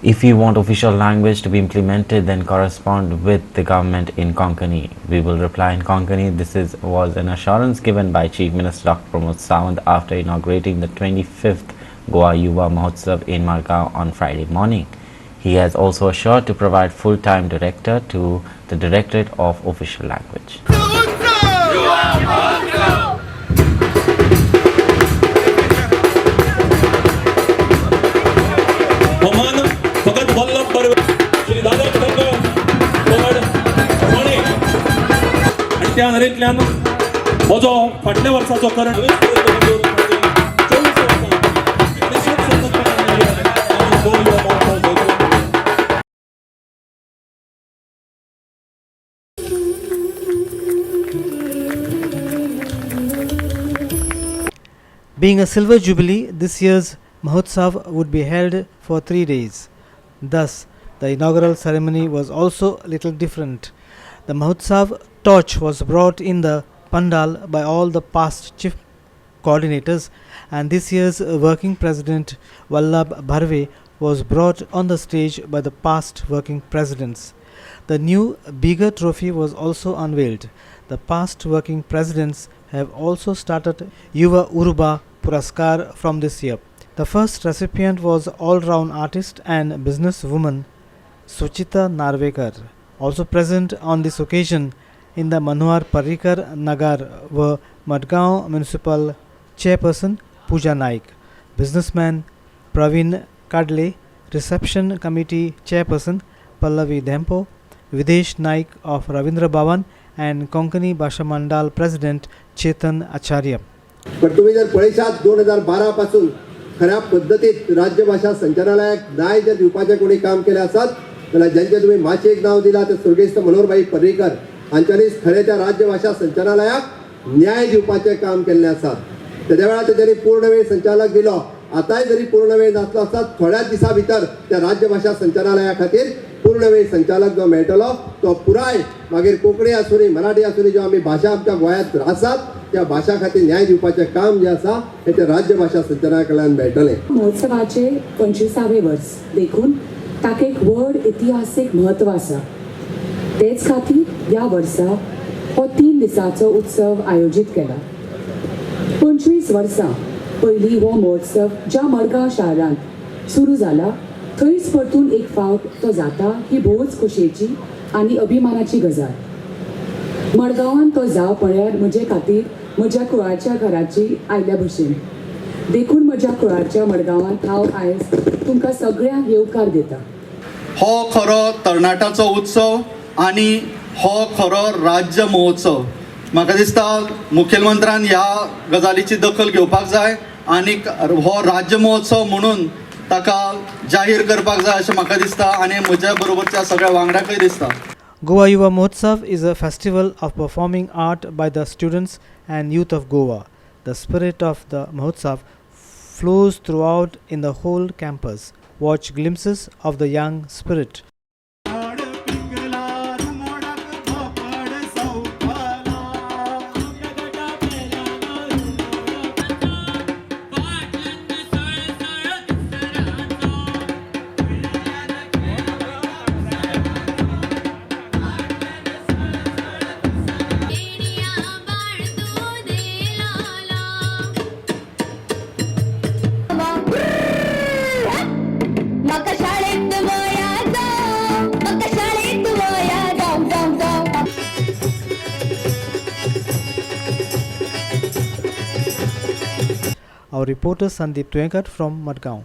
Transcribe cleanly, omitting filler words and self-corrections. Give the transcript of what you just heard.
If you want official language to be implemented, then correspond with the government in Konkani. We will reply in Konkani. This was an assurance given by Chief Minister Dr. Pramod Sawant after inaugurating the 25th Goa Yuva Mahotsav in Margao on Friday morning. He has also assured to provide full-time director to the Directorate of Official Language. भोवमान फकत वल्लभ बर्वे, श्री दादा पतंग पगड माणे आनी त्या नरेंतल्यान म्हजो फाटल्या वर्साचो करण 24 वर्सां कितलेशेच संदर्भात गोवा युवा महोत्सव थंयसर. Being a silver jubilee, this year's Mahotsav would be held for 3 days. Thus, the inaugural ceremony was also a little different. The Mahotsav torch was brought in the pandal by all the past chief coordinators, and this year's working president Vallabh Bharve was brought on the stage by the past working presidents. The new bigger trophy was also unveiled. The past working presidents have also started Yuva Uruba Puraskar from this year. The first recipient was all-round artist and businesswoman Suchita Narvekar. Also present on this occasion in the Manohar Parrikar Nagar were Madgaon Municipal Chairperson Pooja Naik, businessman Praveen Kadle, Reception Committee Chairperson Pallavi Dempo, Videsh Naik of Ravindra Bhavan and Konkani Bhasha Mandal President Chetan Acharya. पण तुम्ही जर पळयशात, 2012 पासून खऱ्या पद्दतीत राज्यभाषा संचालनालयाक न्याय जर दिवपाचें कोणी काम केलें आसत जाल्यार ज्यांचें तुमी माचयेक नांव दिलां ते स्वर्गेस्त मनोहरभाई पर्रीकर हांच्यांनीच खरें त्या राज्यभाषा संचालनालयाक न्याय दिवपाचें काम केल्लें आसा. तेद्या वेळार तेंच्यांनी पूर्ण वेळ संचालक दिलो. आतांय जरी पूर्ण वेळ नासलो आसत, थोड्याच दिसां भितर त्या राज्यभाषा संचालनालया खातीर पूर्ण वेळ संचालक जो मेळटलो तो पुराय मागीर कोंकणी आसूं मराठी आसूं, ज्यो आमी भाशा आमच्या गोंयांत आसात त्या भाशा खातीर न्याय दिवपाचें काम जें आसा हें त्या राज्यभाषा संचालना कडल्यान मेळटलें. महोत्सवाचे 25वे वर्स देखून ताका एक व्हड इतिहासीक म्हत्व आसा. तेच खातीर ह्या वर्सा हो 3 दिसांचो उत्सव आयोजीत केला. 25 वर्सां पयलीं हो महोत्सव ज्या मडगांव शारांत सुरू जाला थंयच परतून एक फावट तो जाता ही भोवच खोशयेची आनी अभिमानाची गजाल. मडगांवान तो जावप म्हळ्यार म्हजे खातीर म्हज्या कुळाच्या घराची आयल्या भशेन. देखून म्हज्या कुळाच्या मडगांवांत हांव आयज तुमकां सगळ्यांक येवकार दिता. हो खरो तरणाट्याचो उत्सव आनी हो खरो राज्य महोत्सव. म्हाका दिसता मुखेलमंत्र्यान ह्या गजालीची दखल घेवपाक जाय आनी हो राज्य महोत्सव म्हणून ताका जाहीर करपाक जाय अशें म्हाका दिसता आनी म्हज्या बरोबरच्या सगळ्या वांगड्याकय दिसता. Goa Yuva Mahotsav is a festival of performing art by the students and youth of Goa. The spirit of the Mahotsav flows throughout in the whole campus. Watch glimpses of the young spirit. पिकला रुमडाक धोपड सौपला. बाण तू दे लाला. म्हाका शाळेत वया जाव, म्हाका शाळेत वया जाव जाव जाव. Our reporter Sandeep Tuyenkar from Madgaon.